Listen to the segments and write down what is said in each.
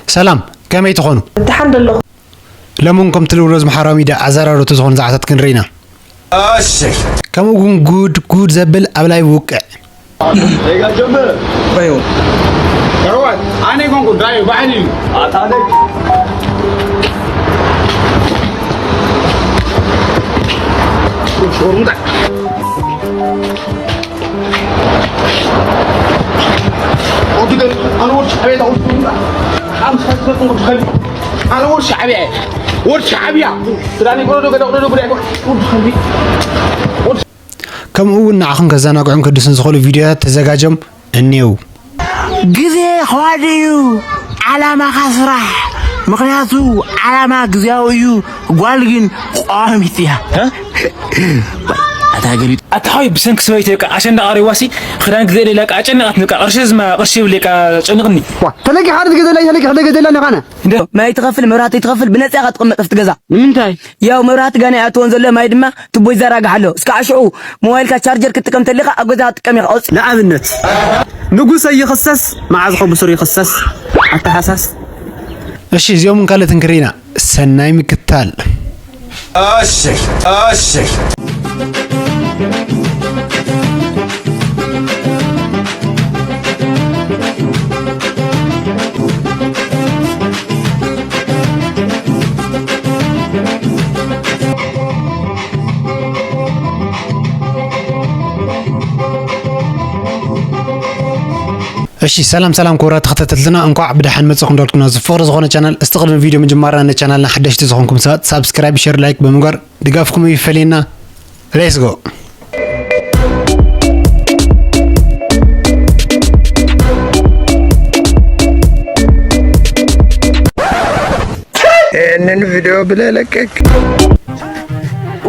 ሰላም፣ ከመይ ትኾኑ? ደሓን ደለኹ። ሎሚ እውን ከምቲ ልሙድ ኣብዚ ማሕበራዊ ሚድያ ኣዘራረብቲ ዝኾኑ ዛዕባታት ክንርኢ ኢና። እሺ። ከምኡ እውን ጉድ ጉድ ዘብል ኣብ ላይቭ ውቅዕ። ኣነ ይኮንኩ ዳይ ባዕሊ እዩ። ኣታ ደግ ሾርሙጣ። ከምኡ እውን ንዓኹም ከዘናግዑን ከድስን ዝኽእሉ ቪድዮታት ተዘጋጆም እኔው። ግዜ ኸዋዲ እዩ፣ ዓላማኻ ስራሕ። ምኽንያቱ ዓላማ ግዜያዊ እዩ፣ ጓል ግን ቀዋሚት እያ። እ? ኣታ ገሊጥ። ኣታ ሓወይ፣ ብሰንኪ ሰበይቲ በቃ ኣሸንዳ ቀሪባሲ ክዳን ግዜ ሌላ ቃ ጨነቃት በቃ ቅርሺ ዝማ ቅርሺ ይብለካ ጨንቅኒ። ዋ፣ ተለቂሓ ዶ ትገዘላ፣ ተለቂሓ ዶ ትገዘላ ነኻነ? እንደ ማይ ትኸፍል፣ መብራህቲ ትኸፍል፣ ብነጻ ኢኻ ትቕመጥ ኣብቲ ገዛ። ንምንታይ? ያው መብራህቲ ጋና ይኣትዎን ዘሎ፣ ማይ ድማ ትቦ ይዘራጋሕ ኣሎ። እስከ ኣሽዑ ሞባይልካ ቻርጀር ክትጥቀም ተሊኻ ኣብ ገዛ ክትጥቀም ኢኻ። ኣውጽእ። ንኣብነት፣ ንጉሰ ይኽሰስ፣ መዓዝ ኸ ብሱር ይኽሰስ? ኣተሓሳስ። እሺ፣ እዚኦምን ካልኦትን ክርኢ ኢና። ሰናይ ምክታል። እሺ፣ እሺ። እሺ፣ ሰላም ሰላም ክቡራት ተኸታተልትና፣ እንኳዕ ብደሓን መጻኹም እንዳልኩና፣ እዚ ፍቕሪ ዝኾነ ቻናል፣ እስቲ ቅድሚ ቪድዮ ምጅማርና ነቻናልና ሓደሽቲ ዝኾንኩም ሰባት ሳብስክራይብ፣ ሼር፣ ላይክ ብምግባር ድጋፍኩም ይፈለየና። Let's go። ይህንን ቪድዮ ብለለቀቅ።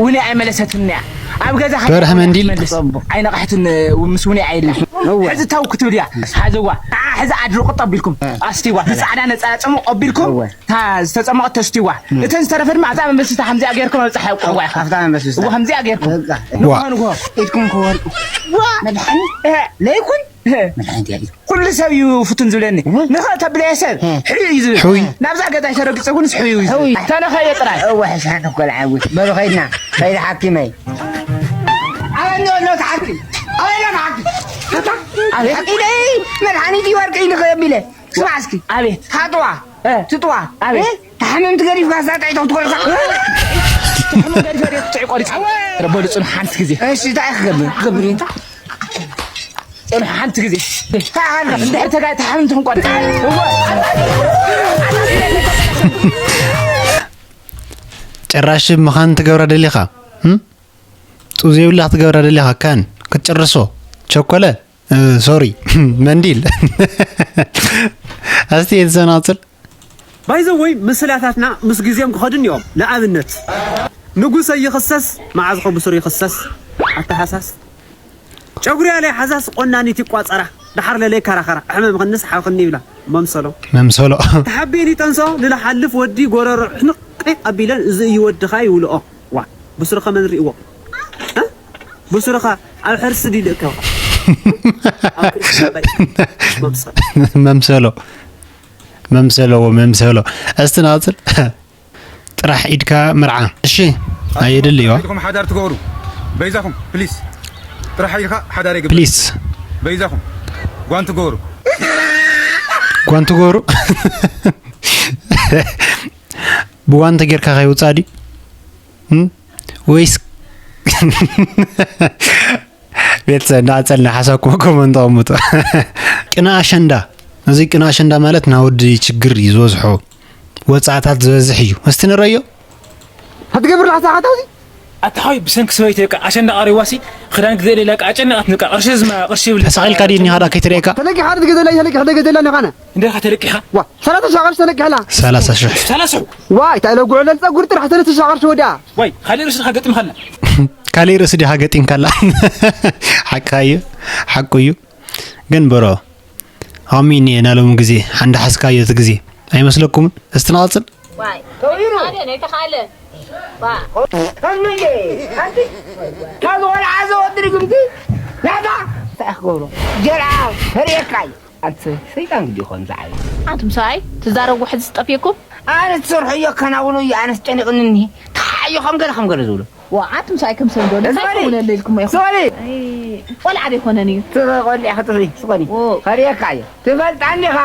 ውኔ ኣይመለሰትን እያ። ኣብ ገዛ በርሀ መንዲል። ኣይመልስ። ኣይነቕሕትን፣ ምስ ውኔ ኣይልሽ። እወ። ሕዚ ታው ክትብል እያ። ሓዘዋ። ንዓ ሕዚ ኣድሪ ቁጠ ኣቢልኩም። ኣስቲዋ። ጻዕዳ ነጻ ጸሙ ኣቢልኩም። እወ። እታ ዝተጸመቐት ተስትዋ። እተን ዝተረፈ ድማ ኣብዛ መንበስቲ እታ ከምዚኣ ጌርኩም ኣብ ጸሓይ ኣውቅዕዋ ኢኻ። ኣብታ መንበስቲ እታ። እዋ፣ ከምዚኣ ጌርኩም። እዛ። ንግሆ፣ ንግሆ። ኢድኩም ክወርቁ። ዋ! መድሓኒ? እ፣ ለይኩን? እ። መድሓኒት እያ ኢድኩም። ኩሉ ሰብ እዩ ፍቱን ዝብለኒ። እወ። ንኸ ተብለየ ሰብ? እ። ሕዩ እዩ ዝብል። ሕውይ። ናብዛ ገዛ ተረጊጸ እውንስ ሕዩ እዩ ዝብል። ሕውይ። ተነኸየ ጥራይ። እወ፣ ሕሻን እኮ ልዓዊ። በሉ ኸይድና። ኸይድ ሓኪመይ። ኣበይ ኣሎ እቲ ሓኪም? ኣበይ ኣሎ እቲ ሓኪም? ኣታ? ኣበይ? ሓኪም ኢለ፣ መድሓኒት እዩ ወርቂ ኢሉ ኸየቢለ። ስማዕ እስኪ። ኣቤት። ታጥዋ። እ። ትጥዋ። ኣቤት። እ? ተሓመምቲ ገዲፍካ እዛ ጥዕቶ ክትቆርጻ። ተሓመምቲ ገዲፈ ድየ ትጥዒ ቆሪጽ? ኣወ። ረቦ ልጽኑ ሓንቲ ግዜ። እሺ፣ እንታይ ክገብር? ክገብር እዩ። ጽኑ ሓንቲ ግዜ። እንታይ ሓንቲ? እንድሕር ተጋ-፣ ተሓመምቲ ክንቆርጽ። እወ። ጭራሽ ምኻን ትገብራ ደሊኻ? እም? ጡብ ዘይብላ ክትገብራ ደሊኻ? ካን ክትጭርሶ? ቸኮለ? እ፣ ሶሪ፣ መንዲል። እስቲ የተሰናጽል። ባይ ዘ ወይ፣ ምስላታትና ምስ ግዜም ክኸዱ እዮም። ንኣብነት፣ ንጉሰ ይኽሰስ፣ መዓዝ ኸ ብሱር ይኽሰስ? ኣተሓሳስ። ጨጉሪ ኣለ ሓዛስ ቆናኒት ይቋጸራ። ደሓር ለለ ይከራኸራ። ሕመም ኽንስ ሓውኽኒ ይብላ። መምሰሎ። መምሰሎ። ተሓቢን ይጠንሶ፣ ልላ ሓልፍ ወዲ ጎረሮ ሕንቕ ኣቢለን፣ እዚ እዩ ወድኻ ይብልኦ። ዋ፣ ብሱርኸ መን ሪእዎ? እ? ብሱርኸ ኣብ ሕርሲ ድዩ ልእከብ? ኣብ ክርሲ ባይ። መምሰሎ። መምሰሎ። መምሰሎ፣ መምሰሎ። እስቲ ንቐጽል። ጥራሕ ኢድካ መርዓ። እሺ፣ ኣየድልይዋ። ኢድኩም ሓዳር ትገብሩ። በይዛኹም፣ ፕሊስ። ጥራሕ ኢድካ ሓዳር ይግበር። ፕሊስ። በይዛኹም። ጓንቲ ገብሩ። ጓንቲ ገብሩ። ብጓንቲ ጌርካ ከይውጻእ ድዩ? እም? ወይስ ቤተሰብ እንዳቐጸልና ሓሳብኩም ኮመንት ኣቐምጡ። ቅነ ኣሸንዳ። እዚ ቅነ ኣሸንዳ ማለት ናይ ወዲ ችግር እዩ ዝበዝሖ። ወጻእታት ዝበዝሕ እዩ። እስቲ ንረዮ። ክትገብር ላሕሳኻት ኣብዚ? ኣታ ሓወይ፣ ብሰንኪ ሰበይቲ በቃ ኣሸንዳ ቀሪባሲ፣ ክዳን ግዜ ሌላ በቃ ኣጨነቓት በቃ፣ ቅርሺ ዝማ፣ ቅርሺ ይብል። ተሳቒልካ ድዩ እኒኻ ደኣ ከይትርእየካ? ተለቂኻ ዶ ትገዘላ፣ ተለቂኻ ዶ ትገዘላ እኒኻ ኣነ? እንዴ፣ ከተለቂኻ? ዋ፣ ሰላሳ ሺሕ ቅርሺ ተለቂኻ ኣላ። ሰላሳ ሺሕ። ሰላሳ ሺሕ? ዋይ፣ እንታይ ኢለ ጉዕለል ጸጉሪ ጥራሕ ሰለስተ ሺሕ ቅርሺ ወዲኣ። ዋይ፣ ካልእ ርእሲ ዲኻ ገጢምካላ? ካልእ ርእሲ ዲኻ ገጢምካላ? ሓቅኻ እዩ፣ ሓቁ እዩ። ግን ብሮ፣ ሃሚኒ ናሎም ግዜ፣ ሓንዳ ሓስካዮ እቲ ግዜ። ኣይመስለኩምን? እስቲ ንቐጽል። ዋይ፣ ተውሂዱ። ናይተኻለ፣ ናይተኻለ። ዋ። ከኑዬ፣ ኣንቲ፣ ካብ ዝኾነ ዓዘ ወዲ ርግምቲ፣ ናታ፣ እንታይ ክገብሮ? ጀርዓ፣ ተርእየካ እዩ። ኣንተ ሰይጣን ግዲ ይኾን ዝዓይ። ኣንቱም ሰብኣይ ትዛረቡ ሕዚ ዝጠፍየኩም። ኣነ ትሰርሖ እዮ ኣከናውኖ እዮ ኣነስ ጨኒቕኒ እኒሄ። ተሓዮ ከም ገለ ከም ገለ ዝብሎ። ዋ ኣንቱም ሰብኣይ ከም ሰብ ዶ እንታይ ዝበለ? ከውነ ለልኩም ኢኹም። ሶሪ። ኣይ፣ ቆልዓ ዶ ይኮነን እዩ። ትቆልዕ ክትሪ ስኾኒ። ኦ። ከሪየካ እዮ። ትፈልጣ እንዲኻ?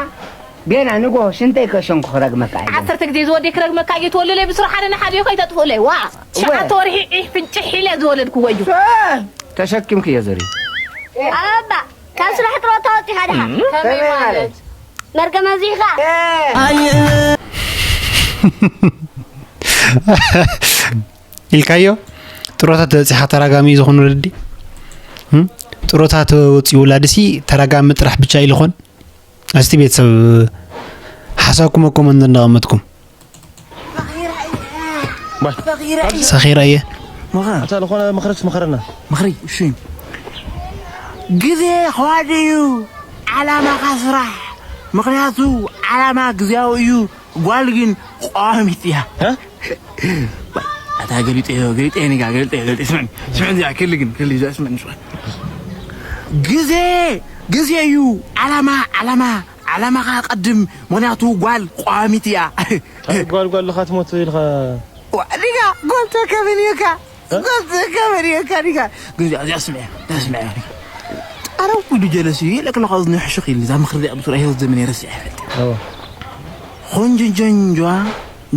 ገና ንጎ ሽንተይ ከሸንኩ ክረግመካ እየ። ዓሰርተ ግዜ ዝወደይ ክረግመካ እየ። ትወልለይ ብስሩ ሓደ ንሓደ እዩ ከይተጥፍኡለይ። ዋ ሸዓተ ወርሒ ዒሕ ፍንጭሕ ኢለ ዝወለድኩዎ እዩ። ተሸኪምክ እዮ ዘሪ። ኣባ ካብ ስራሕ ጥሮታ ወፂኻ ድሓ ከመይ ማለት? መርገም ኣብዚሕኻ ኢልካዮ ጥሮታ ተበፂሓ ተራጋሚ ዝኾኑ ወለዲ ጥሮታ ተወፂኡ ውላድሲ ተራጋሚ ጥራሕ ብቻ ኢልኾን እስቲ ቤተሰብ ሓሳብኩም ኣብ ኮመንት እንዳቐመጥኩም ሰኺረ እየ ኣታ ዝኾነ ምኽርስ ምኸረና ምኽሪ እሺ ግዜ ኸዋዲ እዩ ዓላማኻ ስራሕ ምኽንያቱ ዓላማ ግዜያዊ እዩ ጓል ግን ቋሚት እያ ኣታ ገሊጠዮ ገሊጠዮ ኒጋ ገሊጠዮ ገሊጠዮ ስምዕኒ ስምዕኒ እዚኣ ክሊ ግን ክሊ እዚኣ ስምዕኒ ስምዕኒ ግዜ ግዜ እዩ ዓላማ ዓላማ ዓላማኻ ቀድም ምኽንያቱ ጓል ቋሚት እያ ጓል ጓል ኢኻ ትሞት ኢልኻ ኒጋ ጓል ተከብን እዩካ ጓል ተከብን እዩካ ኒጋ ግን እዚኣ ስምዐ ስምዐ ኣረ ኩሉ ጀለስ እዩ ለክለኻ ዝንሕሽኽ ኢሉ እዛ ምኽሪ እዚኣ ብሱራ ህይወት ዘመን የረስዕ ይፈልጥ ኾንጆንጆንጇ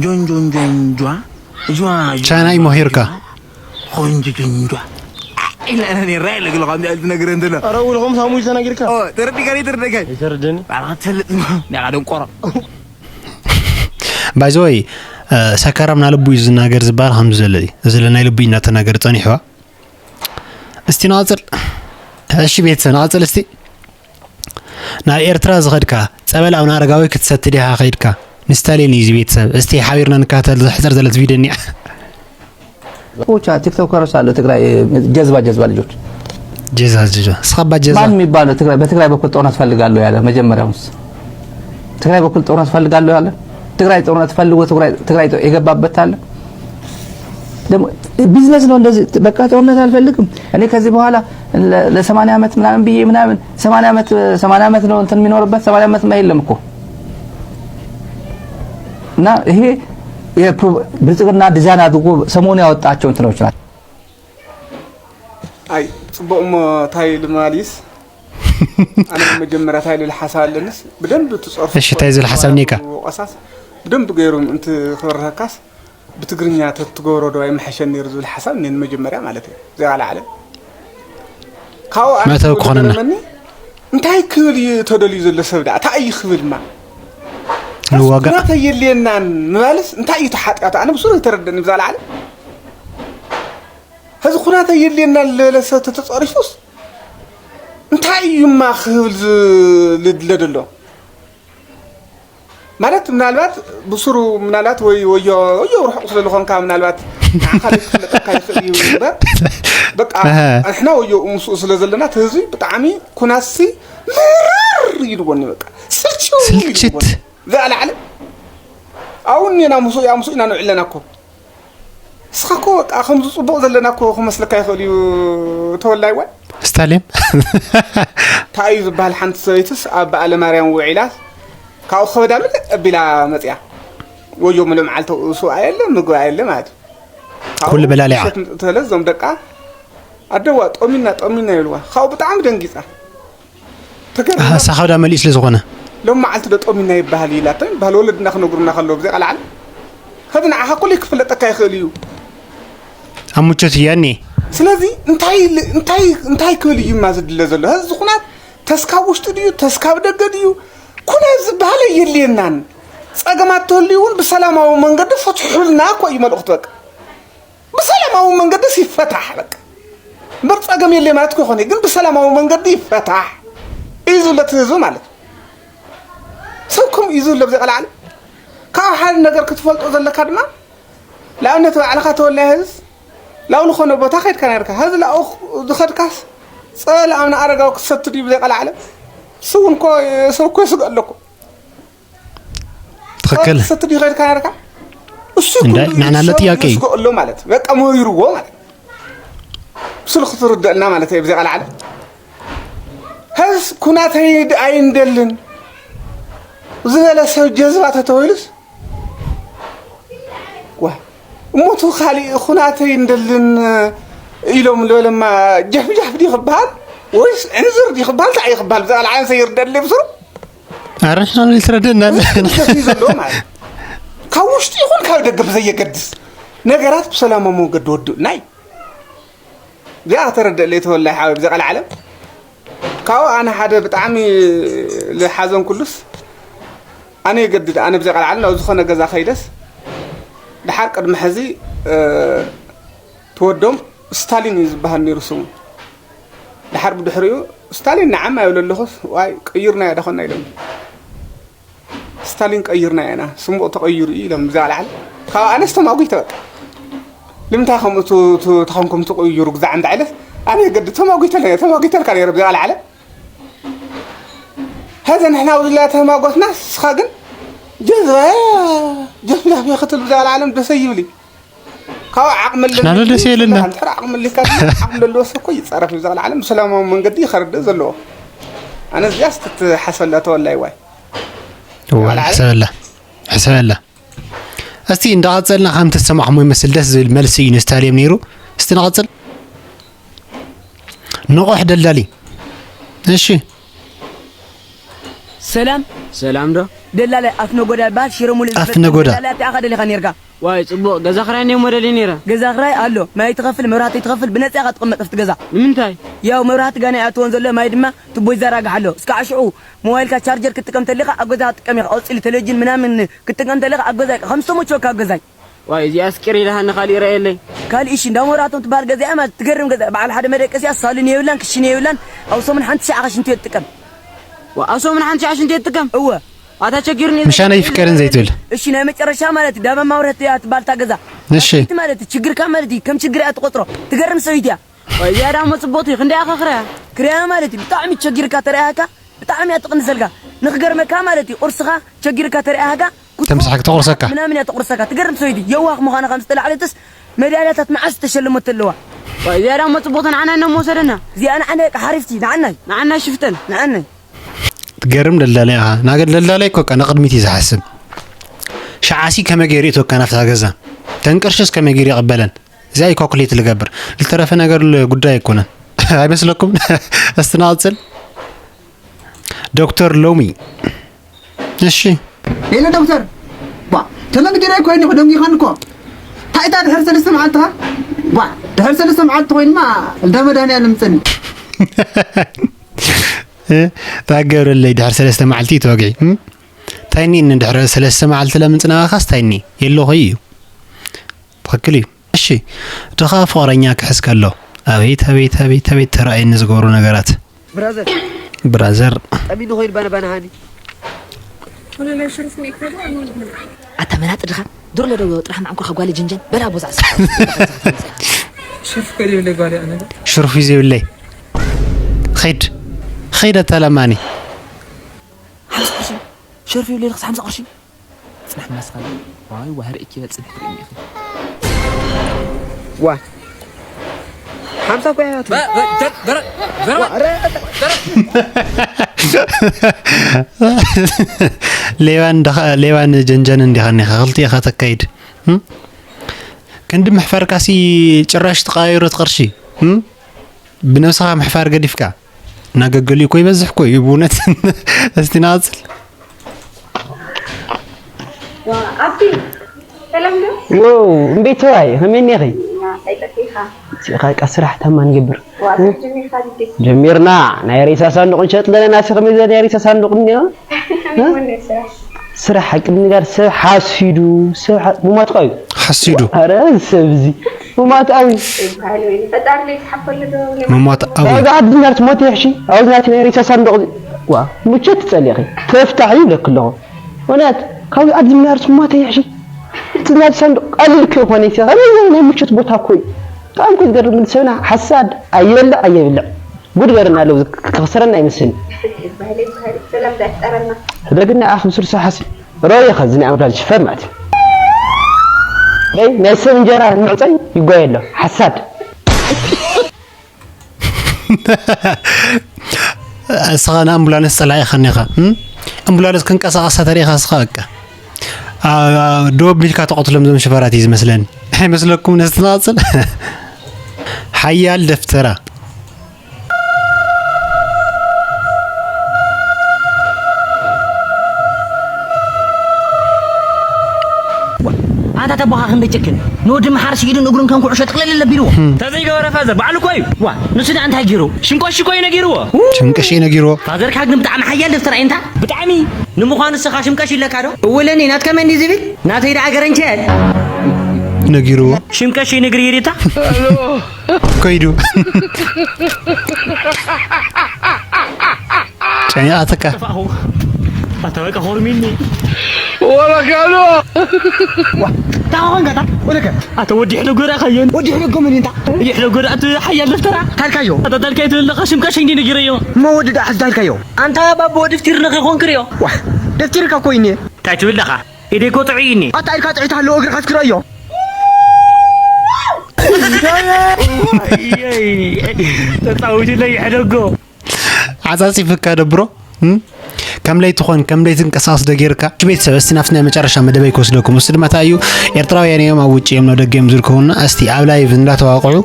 ጆንጆንጆንጇ ቻይና እዩ ሞሂርካ ኾንጆ ጆንጆ ኢለ ኣነ ነራ ኢለ ግለ ከምዚ ኣልቲ ነገር እንተሎ ኣረ ውልኹም ሳሙ ተናጊርካ ተረዲካ ተረዲካ ይተረደኒ ባዕልኻ ትፈልጥ ኒኻ ደንቆሮ ባይዘወይ ሰካራም ናልቡ እዩ ዝናገር ዝበሃል ከምዚ ዘሎ እዩ እዚ ናይ ልቡ እናተናገር ፀኒሕዋ እስቲ ንቐፅል እሺ ቤተሰብ ንቐፅል እስቲ ናብ ኤርትራ ዝኸድካ ጸበል ኣቡነ ኣረጋዊ ክትሰቲ ዲኻ ከይድካ ንስታሊን እዩ እዚ ቤተሰብ እስቲ ሓቢርና ንካተል ዝሕፅር ዘለት ቪድዮ እኒኣ ቻ ቲክቶከርስ ኣሎ ትግራይ ጀዝባ ጀዝባ ልጆች ጀዛ ጀዛ ስኻባ ጀዛ ማን የሚባለው ትግራይ በትግራይ በኩል ጦርነት ፈልጋለሁ ያለ መጀመሪያውስ ትግራይ በኩል ጦርነት ፈልጋለሁ ያለ ትግራይ ጦርነት ፈልጎ ትግራይ የገባበት አለ ቢዝነስ ነው እንደዚህ በቃ ጦርነት አልፈልግም እኔ ከዚህ በኋላ ለሰማንያ ዓመት ምናምን ብዬ ምናምን ሰማንያ ዓመት ሰማንያ ዓመት ነው እንትን የሚኖርበት ሰማንያ ዓመት ማ የለም እኮ እና ይሄ ብልጽግና ዲዛይን አድርጎ ሰሞኑ ያወጣቸው እንትኖች ናቸው። ኣይ ጽቡቕ እሞ ታይ ልማሊስ ኣነ መጀመርያ ታይ ልል ሓሳብ ኣለንስ ብደንብ ትጸርፉ እሺ ታይ ዝብል ሓሳብ ኔካ ወቀሳስ ብደንብ ገይሩ እንት ክበርሃካስ ብትግርኛ ተትገብሮ ዶ ኣይምሐሸን ነይሩ ዝብል ሓሳብ እኔን መጀመርያ ማለት እዩ። እዚኣ ላዕለ ካብኡ ኣነ መእተዊ ክኾነና። ዝገረመኒ እንታይ ክብል እዩ ተደልዩ ዘሎ ሰብ ደኣ እንታይ እዩ ክብል ማ ንዋጋእ። ኩናት ኣየድልየናን ምባልስ እንታይ እዩ እቲ ሓጢኣቱ ኣነ ብስሩ ኣይተረደኒ ብዛ ላዕለ ሕዚ ኩናት ኣየድልየናን ዝበለ ሰብ ተተፀሪፉስ እንታይ እዩማ ክብል ዝልድለ ዘሎ ማለት ምናልባት ብስሩ ምናልባት ወይ ወዮ ወዮ ርሑቕ ስለ ዝኾንካ ምናልባት ንዓኻ ዘይክፍለጠካ ይኽእል እዩ እምበር በቃ ኣሀ። ኣንሕና ወዮ ምስኡ ስለ ዘለና እቲ ህዝቢ ብጣዕሚ ኩናሲ ምርር ኢልዎኒ በቃ ስልችው ስልችት። ኢልዎኒ። ዘኣላዕለ ኣብኡ እኒና ምስኡ እያ ምስኡ ኢና ንውዕል ኣለና እኮ እስኻ እኮ በቃ ከምዚ ፅቡቕ ዘለና እኮ ክመስለካ ይኽእል እዩ ተወላይ ዋይ ስታሊን እንታይ እዩ ዝበሃል ሓንቲ ሰበይትስ ኣብ በዓለ ማርያም ውዒላስ ካብኡ ከበዳ ምልእ ኣቢላ መፅያ ወዮ ምሉእ መዓልቲ ሰብኣይ የለ ምግቢ የለ ማለት እዩ ኩሉ በላሊዓ ተለ እዞም ደቃ ኣደዋ ጠሚና ጠሚና ይብልዋ ካብኡ ብጣዕሚ ደንጊፃ ተገርማ እሳ ካብዳ መሊእ ስለ ዝኾነ ሎም መዓልቲ ዶ ጠሚና ይበሃል ኢላቶ ይበሃል ወለድና ክነግሩና ከለዉ ብዘይ ቃል ዓለም ከዚ ንዓኻ ኩሉ ክፍለጠካ ይኽእል እዩ ኣብ ምቾት እያ እኒ ስለዚ እንታይ እንታይ እንታይ ክብል እዩ ማ ዝድለ ዘሎ ህዚ ኩናት ተስካብ ውሽጢ ድዩ ተስካብ ደገ ድዩ ኩናት ዝበሃል የድልየናን ጸገማት ተህልዩ እውን ብሰላማዊ መንገዲ ፈትሑልና እኮ እዩ መልእኽቱ በቃ ብሰላማዊ መንገድስ ይፈታሕ በቃ እምበር ፀገም የለ ማለት እኮ ይኾነ ግን ብሰላማዊ መንገዲ ይፈታሕ እዩ ዝብሎ እቲ ህዝቢ ማለት ሰብ ከምኡ እዩ ዝብሎ ብዘይ ቃል ዓለም ካብ ሓደ ነገር ክትፈልጦ ዘለካ ድማ ንኣብነት ባዕልኻ ተወላይ ህዝስ ላው ዝኾነ ቦታ ከድካ ነርካ ህዚ ላኡ ዝኸድካስ ፀለ ኣብ ንኣረጋዊ ክትሰትድ እዩ ብዘይ ቃል ዓለም ስውን ኮ ሰብ ኮ ስግእ ኣለኩ ትኽክል ሰትዲ ኸድካ ነርካ እሱ እንደ ንሕና ኣሎ ጥያቄ እዩ። ስጎ ኣሎ ማለት በቃ መሪርዎ ማለት ስሉ ክትርደእልና ማለት እዩ ብዘይ ቃል ዓለም እስ ኩናተይ ኣይንደልን ዝበለ ሰብ ጀዝባ ተተወይሉስ ዋ እሞቱ ካሊእ ኩናተይ እንደልን ኢሎም ዝበለማ ጀፍጃፍ ዲ ክበሃል ወይስ ዕንዝር ዲ ክበሃል እንታይ ክበሃል ብዛዕባ ዓንሰ ይርደል ብስሩ ኣረ ንሕና ልትረደና ጀፍኒ ዘለዎ ማለት ካብ ውሽጡ ይኹን ካብ ደገ ብዘየገድስ ነገራት ብሰላማዊ መንገዲ ወድኡ ናይ እዚኣ ከተረድእ ለይተወላይ ሓወይ ብዘይ ቀልዓለም ካብኡ ኣነ ሓደ ብጣዕሚ ዝሓዘንኩሉስ ኣነ የገድድ ኣነ ብዘይ ቀልዓለም ናብ ዝኾነ ገዛ ከይደስ ድሓር ቅድሚ ሕዚ ትወዶም ስታሊን እዩ ዝበሃል ነይሩ ስሙ ድሓር ብድሕሪኡ ስታሊን ንዓማ ይብለ ኣለኹስ ዋይ ቅይርናዮ ዳኾና ኢሎም ስታሊን ቀይርና ኢና ስሙቕ ተቐይሩ እዩ ኢሎም ብዛ ላዕሊ ካብ ኣነስ ተማጒተ በቃ ልምንታይ ከምኡ ተኾንኩም ትቕይሩ ግዛዕ እንዳ ኢለስ ኣነ ገዲ ተማጒተ ተማጒተልካ ነይረ ብዛ ላዕሊ ሀዘ ንሕና ውላ ተማጎትና ስኻ ግን ጀዝባ ጀፍጃፍ ክትል ብዛ ላዕለም ደሰ ይብል ካብ ዓቕሚ ኣለና ደስ የለና እንተ ዓቕሚ ልካ ዓቕሚ ዘለዎ ሰብ እኮ ይጻረፍ ብዛ ላዕለም ብሰላማዊ መንገዲ ይኸርድ ዘለዎ ኣነ እዚያስ ትትሓሰላ ተወላይ ዋይ ሕሰበላ ሕሰበላ እስቲ እንዳቐጸልና ከም ተሰማዕሞ ይመስል ደስ ዝብል መልሲ እዩ ንስታድየም ነይሩ እስቲ ንቐጽል ንቑሕ ደልዳሊ እሺ ሰላም ሰላም ዶ ደላላይ ኣፍነጎዳ ይበሃል ሽረ ሙሉ ኣፍነጎዳ። ደላላይ ኣቲኣኻ ደሊኻ ነርካ ዋይ ጽቡቕ ገዛ ክራይ እኔ ሞደል ነይረ ገዛ ክራይ ኣሎ ማይ ትኸፍል መብራህቲ ትኸፍል ብነፃ ኢኻ ትቕመጥ ኣብቲ ገዛ ንምንታይ ያው መብራህቲ ጋና ይኣትወን ዘሎ ማይ ድማ ትቦ ይዘራግሕ ኣሎ እስካዕ ሽዑ ሞባይልካ ቻርጀር ክትጥቀም ተሊኻ ኣብ ገዛ ክትጥቀም ኢኻ ቀፅሊ ቴሌቪዥን ምናምን ክትጥቀም ተሊኻ ኣብ ገዛ ኢኻ ከም ዝተመቸወካ ኣብ ገዛይ ዋይ እዚኣ ስቂር ኢልሃኒ ካሊእ ረእየለይ ካልእ እሺ እንዳ መብራህቶም ትበሃል ገዛ እያ ማለት ትገርም ገዛ በዓል ሓደ መደቀሲ እያ ሳሉን የብላን ክሽነ የብላን ኣብ ሰሙን ሓንቲ ሸዓ ሽንቲ እዮ ትጥቀም ዋ ኣብ ሰሙን ሓንቲ ሸዓ ሽንቲ እዮ ትጥቀም እወ ኣታ ቸጊርኒ ምሻን ኣይፍቀርን ዘይትብል እሺ ናይ መጨረሻ ማለት ዳማ ማውረህቲ እያ ትበሃል እታ ገዛ እሺ ማለት ችግርካ ማለት እዩ ከም ችግር እያ ትቆጥሮ ትገርም ሰበይቲ እያ እዚኣ ዳሞ ጽቡቕቲ ክንደይ ኣኸኽረያ ክርያ ማለት እዩ ብጣዕሚ ቸጊርካ ተረኣያካ ብጣዕሚ እያ ትቕንሰልካ ንክገርመካ ማለት እዩ ቁርስኻ ቸጊርካ ተረኣያካ ተምሳሕክ ተቑርሰካ ምናምን እያ ተቑርሰካ ትገርም ሰበይቲ የዋህ ምዃና ከም ዝተላዕለትስ መዳልያታት መዓስ ተሸለመት ኣለዋ እዚኣ ዳሞ ጽቡቕቲ ንዓና እነ መውሰደና እዚኣ ንዓና ደቂ ሓሪፍቲ ንዓናይ ንዓና ሽፍተን ንዓናይ ትገርም ደላላይ ኢኻ ናገ ደላላይ እኮ ቀ ንቕድሚት እዩ ዝሓስብ ሸዓሲ ከመይ ገይሩ ይእትወካ ናፍታ ገዛ ተን ቅርሽስ ከመይ ገይሩ ይቕበለን እዚኣ እዩ ካልኩሌት ዝገብር ዝተረፈ ነገር ጉዳይ ኣይኮነን ኣይመስለኩም እስቲ ንቐጽል ዶክተር ሎሚ እሺ ሄሎ ዶክተር ባ ተመግዲረ ኮይኒ ክደንጊኻን እኮ ታይታ ድሕር ሰለስተ መዓልትኻ ባ ድሕር ሰለስተ መዓልቲ ኮይንማ እንዳ መድሃኒኣለም ምፀኒ ታገብረለይ ድሕር ሰለስተ መዓልቲ ተወግዒ እንታይ እኒ ድሕሪ ሰለስተ መዓልቲ ለምፅናኻስ እንታይ እኒ የለኹ እዩ ትኽክል እዩ እሺ ድኻ ፍቕረኛ ክሕዝ ከሎ ኣቤት ኣቤት ኣቤት ኣቤት ተራእየኒ ዝገብሩ ነገራት ብራዘር ብራዘር ጠሚኑ ኮይኑ ባና ባና ሃኒ ኣታ መናጢ ድኻ ዱር ለደው ጥራሕ ማዕንኩርካ ጓለ ጀንጀን በላ ቦዛ ሽርፍ ከይደ ይብለ ጓል ኣነ ሽርፍ እዩ ዘይብለይ ኸይድ ኸይድ ኣታ ለማኒ ሓምሳ ቅርሺ ሸርፍ ይብለ ኢልክስ ሓምሳ ቅርሺ ፅናሕ እናስኻለ ዋይ ዋህር እኪ በፅንሕ ትርእኒ ኢኺ ዋ ሓምሳ እኮ እያ ትብል። ሌባን ደኸ- ሌባን ጀንጀን እንዲኻ እኒኻ ክልቲኻ ተካይድ እም? ክንዲ ምሕፋርካሲ ጭራሽ ተቃይሮት ቅርሺ እም? ብነብስኻ ምሕፋር ገዲፍካ እናገገሉ እኮ ይበዝሕ እኮ እዩ ብእውነት እስቲ ንቐፅል ኣቢ ሰላም ዶ ው እምቤት ሰብኣይ ከመይ እኒኺ ኣይጠፊኻ ሲኻ ቃ ስራሕ ታማ ንገብር ዋላ ጀሚርካ ድዴ ጀሚርና ናይ ሬሳ ሳንዱቕ ንሸጥ ዘለና ሲ ከመይ ዘ ናይ ሬሳ ሳንዱቕ እኒኦ ከመይ ወንደ ስራሕ ስራሕ ሓቂ ንጋር ሰብ ሓሲዱ ሰብ ሞማት እዩ ሓሲዱ ኣረ ሰብ እዚ ሞማት እዩ ይበሃል ወይ ፈጣሪ ለይትሓፈሉ ዶ መሟት ኣዊ ኣብዚ ዓዲ ናርት ሞት ይሕሺ ኣብዚ ናቲ ናይ ሬሳ ሳንዱቕ ዋ ምቸት ትጸሊኺ ተፍታሕ ይብለክ ኣለኹ እውነት ካብዚ ዓዲ ናርት ሞት ይሕሺ እቲ ናቲ ሳንዱቕ ቀሊል ክኾነ ይሰ ከመይ ናይ ምቸት ቦታ እኮ እዩ ብጣዕሚ እኮ ዝገርም ሰብና ሓሳድ ኣየበልዕ ኣየብልዕ ጉድ ገርና ኣለዉ ክኽስረና ኣይመስልን ይበሃል ይበሃል ሰላም ዳፍጠረና ህደግና ኣኽም ስርሳ ሓሲ ሮየ ኸዚ ናይ ኣምራል ሽፈር ማለት እዩ ናይ ሰብ እንጀራ ንምዕፀይ ይጓየ ኣሎ ሓሳድ እስኻ ንኣምቡላንስ ጸላኢ ኢኻ እኒኻ። እም? ኣምቡላንስ ክንቀሳቐሳ ተሪእኻ እስኻ በቃ። አ-፣ አ-፣ ደው ኣቢልካ ተቐትሎም ዞም ሽፈራት እዩ ዝመስለኒ። ኣይመስለኩም? ነዚ ትንቐጽል? ሓያል ደፍተራ። ኣንታ ተቦኻ ክንደይ ጨክን። ንወዲ መሓርሲ ኢዱን እግሩን ከም ኩዕሾ ጥቕልል ለቢልዎ። ተዘይገበረ ፋዘር ባዕሉ እኮ እዩ። ዋ፣ ንሱ ደኣ እንታይ ገይሩ? ሽምቀሽ እኮ እዩ ነጊርዎ። ሽምቀሽ እዩ ነጊርዎ። ፋዘርካ ግን ብጣዕሚ ሓያል ደፍተራ እዩ እንታ። ብጣዕሚ። ንምዃኑ ንስኻ ሽምቀሽ ኢለካ ዶ? እወ ለኒ፣ ናትካ መን እዩ ዝብል? ናተይ ደኣ ገረንቸ። ነጊርዎ። ሽምቀሽ እዩ ነግሪ ይሪታ። ከይዱ። ጨኒቓትካ። ጠፋእኹ። ኣታ በቃ ኾርሚኒ። ወረካሎ። ዋ፣ ታኾን ጋታ፣ ወለከ። ኣታ ወዲ ሕደጎ ዳኣ ካዮን። ወዲ ሕደጎ ምን እንታ? ወዲ ሕደጎ ዳኣ እቲ ሓያል ደፍተራ። ታልካዮ። ኣታ ታልካዮ ትብል ኣለኻ፣ ሽምቀሽ እንዲ ነጊረዮ። እሞ ወዲ ዳኣ ሕዚ ታልካዮ። ኣንታ ባቦ ደፍቲር ነኺ ኾንክ ሪኦ። ዋ፣ ደፍቲርካ ኮይኒ። እንታይ ትብል ኣለኻ? ኢደይ እኮ ጥዑይ እኒ። ኣታ ኢድካ ጥዑይ ተሃለወ እግርኻ እስክረዮ። ተጻዊቱለይ ሕደጎ። ዓጻጺፍካ ደብሮ። እም? ከም ለይቲ ኾን፣ ከም ለይቲ እንቀሳቐስ ዶ ጌርካ? እሺ ቤተሰብ፣ እስቲ ናብቲ ናይ መጨረሻ መደበይ ክወስደኩም። እሱ ድማ እንታይ እዩ? ኤርትራውያን እዮም ኣብ ውጭ እዮም፣ ናብ ደገ እዮም ዝርከቡና። እስቲ ኣብ ላይቭ እንዳተዋቕዑ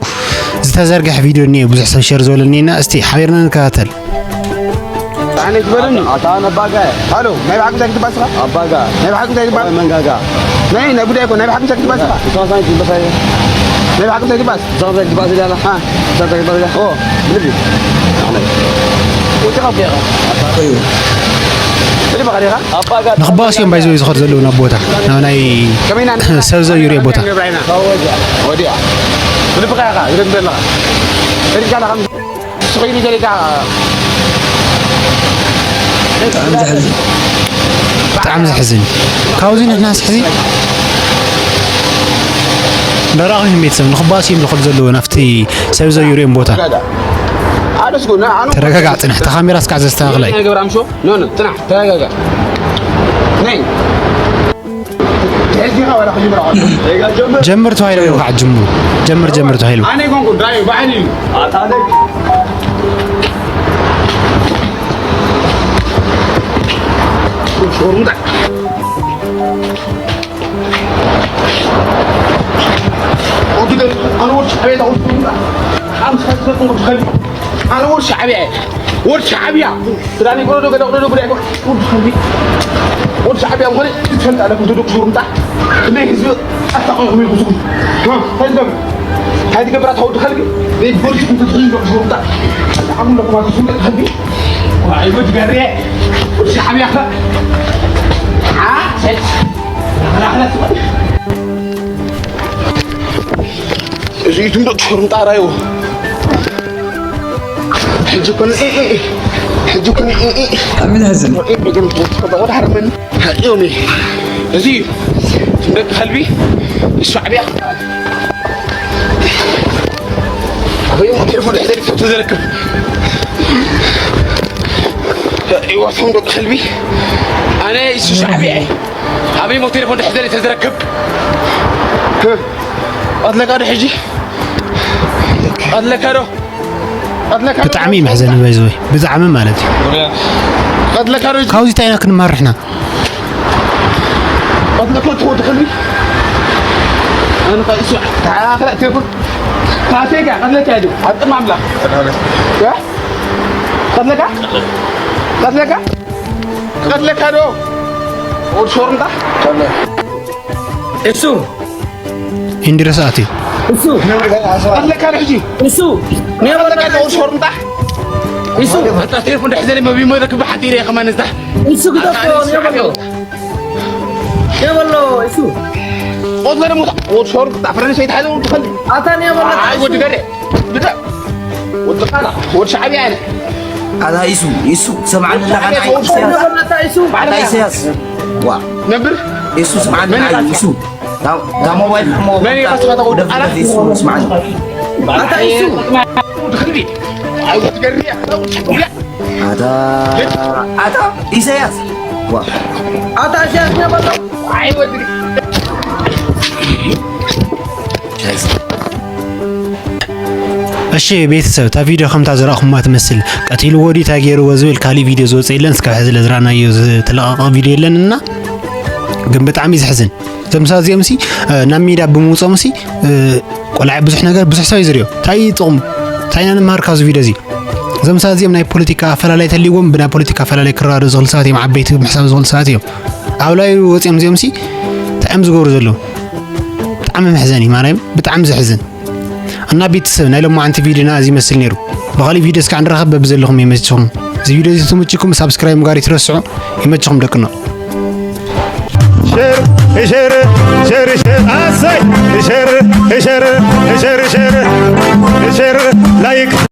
ዝተዘርግሐ ቪድዮ እኒኤ፣ ብዙሕ ሰብ ሸር ዝበለኒ እና፣ እስቲ ሓቢርና ንከታተል። ኣነ ክበለኒ። ኣታ ነባጋ። ሃሎ፣ ናይ ብሓቂ እንታይ ክትባስኻ? ኣባጋ። ናይ ብሓቂ እንታይ ትባል? መንጋጋ። ናይ፣ ናይ ጉዳይ እኮ፣ ናይ ብሓቂ እንታይ ክትባስኻ? እታ ሳይት ትበሳየ። ናይ ብሓቂ እንታይ ትባስ? እታ ሳይት ትባስ ዳላ። ሃ? እታ ሳይት ትባስ ዳላ። ኦ፣ ልቢ። ኣነ። ወዲ ኻፍ ዲኻ? ኣታ እዩ። ልቢ ኻፍ ዲኻ? ኣባጋ። ንኽባስ እዮም ባይዘው ዝኸድ ዘለዉ ናብ ቦታ። ናብ ናይ ከመይና? ሰብ ዘዩር ቦታ። ወዲያ። ወዲያ። ልቢ ኻኻ፣ ልቢ ዘለኻ። ሪጋ ለኻ። ስኺሉ ጀሪጋ። ብጣዕሚ ዘሕዝን። ብጣዕሚ ዘሕዝን። ካብዚ ንሕናስ ሕዚ ደራቒ ቤተሰብ ንኽባስ እዮም ዝኸዱ ዘለዉ ናብቲ ሰብ ዘይርእዮም ቦታ። ኣደስኩ፣ ና፣ ኣኑ ተረጋጋዕ፣ ጽናሕ። እታ ካሜራ እስካዕ ዘስተኻኽላ እዩ። ናይ ገብረ ኣምሾ? ኖ፣ ኖ፣ ጽናሕ፣ ተረጋጋዕ። ናይ ጀምር ተባሂሉ እዩ ከዓ ጅምሩ። ጀምር፣ ጀምር ተባሂሉ። ኣነ ይኮንኩ ዳይ ባዕሊ እዩ። ሾርሙጣ። ኣነ ወዲ ሻዕብያ እየ። ወዲ ሻዕብያ። ክዳን ይጎረዶ፣ ገለ ይጎረዶ፣ ጉዳይ ይጎረዶ። ወዲ ሻዕብያ። ወዲ ሻዕብያ ምዃነይ ትፈልጥ ኣለኩም፣ ትደቁ ሹሩምጣ። ክንደይ ህዝቢ ኣታቒኹም ኢኹም ዝኹም። ዋ፣ እንታይ ትገብር? እንታይ ትገብር ኣታ ወዲ ከልቢ? ዘይትፈልጥኩም ትትኽሉ ኢኹም ሹሩምጣ። ኣታዓኹም ለኩም ኣትኹም ከልቢ። ዋይ፣ ወዲ ገሬ። ወዲ ሻዕብያ። ዓ፣ ሰት። እዚ ትምዶ ትፈርም ጣራዩ። ሕጂ ኮን፣ እ፣ እ፣ እ። ሕጂ ኮን፣ እ፣ እ፣ እ። ኣሚን ሐዘን። እ፣ እ፣ ግን ወደ ሐርመን። ዮሚ። እዚ ትምዶ ከልቢ ሻዕብያ። ወይ ቴሌፎን ሕዘሪ ተዘረክብ። ይወስም ዶ ከልቢ። ኣነ እሱ ሻዕብያ። ኣበይ ሞ ቴሌፎን ድሕዘሪ ተዝረክብ? ቀትለካ ዶ ሕጂ? ቀትለካ ዶ? ቀትለካ ዶ? ብጣዕሚ እዩ መሕዘኒ፣ ባይዘወይ፣ ብጣዕሚ ማለት እዩ። ቀትለካ ዶ? ካብዚ እንታይ ኢና ክንመሃር ንሕና? ቀትለካ ትወዲ ከልቢ። ኣነ ኸ እሱ ተሓላኸለ ቴሌፎን ካቴጋ ቀትለካ እዩ። ኣብ ቅድሚ ኣምላኽ። ያ? ቀትለካ? ቀትለካ? ቀትለካ ዶ? ወዲ ሾርምጣ? እሱ። እንድረሳት እዩ። እሱ። ቀትለካ ዶ ሕጂ? እሱ። ቀትለካ ዶ ወዲ ሾርምጣ? እሱ። ኣታ ቴሌፎን ድሕዘለይ መቢ መዘክብ ሓቲረ ከማን እዛ። እሱ ግደፎ፣ ኣታ ንበሎ። የበሎ እሱ። ወድ ገደ ሞታ፣ ወድ ሾር፣ ጣፍረን ሰይድ ሓደ ወድ ፈልግ። ኣታ ንየበሎ ኣይ፣ ወድ ገደ። ብዳ። ወድ ቃና፣ ወድ ሻዕብያ ኣነ። ኣታ ኢሱ፣ ኢሱ፣ ሰምዓኒ ኣለኻ፣ ኣታ ኢሱ። ኣታ ኢሱ። ኣታ ኢሳያስ። ዋ። ነብር? ኢሱ፣ ስምዓኒ፣ መን ኣይ፣ ኢሱ። ኢሱ። ታ-፣ ታ ሞባይል ሕሞ መን ኢኻ ስኻ ተቐውድ? ደፍ፣ ኣላ? ደፍ፣ ኢሱ፣ ስምዓኒ። ኣታ ኢሱ። ወድ ፈልግ። ኣይ፣ ወድ ገደ። ኣታ፣ ኣታ ኢሳያስ። ዋ። ኣታ ኢሳያስ ነበረ። ኣይ ወዲ። እሺ ቤተሰብ፣ እታ ቪድዮ ከምታ ዝረኣኹማ ትመስል። ቀቲልዎ ድዩ እንታይ ገይርዎ ዝብል ካሊእ ቪድዮ ዝወፀ የለን። እስካብ ሕዚ ለዝራናዮ ዝተለቐቐ ቪድዮ የለን እና ግን ብጣዕሚ እዩ ዘሕዝን። እዞም ሰባት እዚኦም ሲ ናብ ሚድያ ብምውፅኦም ሲ ቆልዓ ብዙሕ ነገር ብዙሕ ሰብ እዩ ዝሪኦ። እንታይ እዩ ጥቕሙ? እንታይ ኢና ንመሃር ካብዚ ቪድዮ እዚ? እዞም ሰባት እዚኦም ናይ ፖለቲካ ኣፈላላይ ተልይዎም ብናይ ፖለቲካ ኣፈላላይ ክረዳዱ ዝኽእሉ ሰባት እዮም። ዓበይቲ ምሕሳብ ዝኽእሉ ሰባት እዮም። ኣብ ላይ ወፂኦም እዚኦም ሲ እንታይ እዮም ዝገብሩ ዘለዉ? ብጣዕሚ መሕዘኒ ማርያም፣ ብጣዕሚ ዘሕዝን። እና ቤተሰብ ናይ ሎማዓንቲ ቪድዮና እዚ ይመስል ነይሩ። ብኻሊእ ቪድዮ እስካዕ ንራኸብ። በብዘለኹም ይመችኹም። እዚ ቪድዮ እዚ ተመችኩም ሳብስክራይብ ምግባር ይትረስዑ። ይመችኹም ደቅኖ። ሸር ሸር ሸር ሸር ኣሰይ ሸር ሸር ሸር ሸር ሸር ላይክ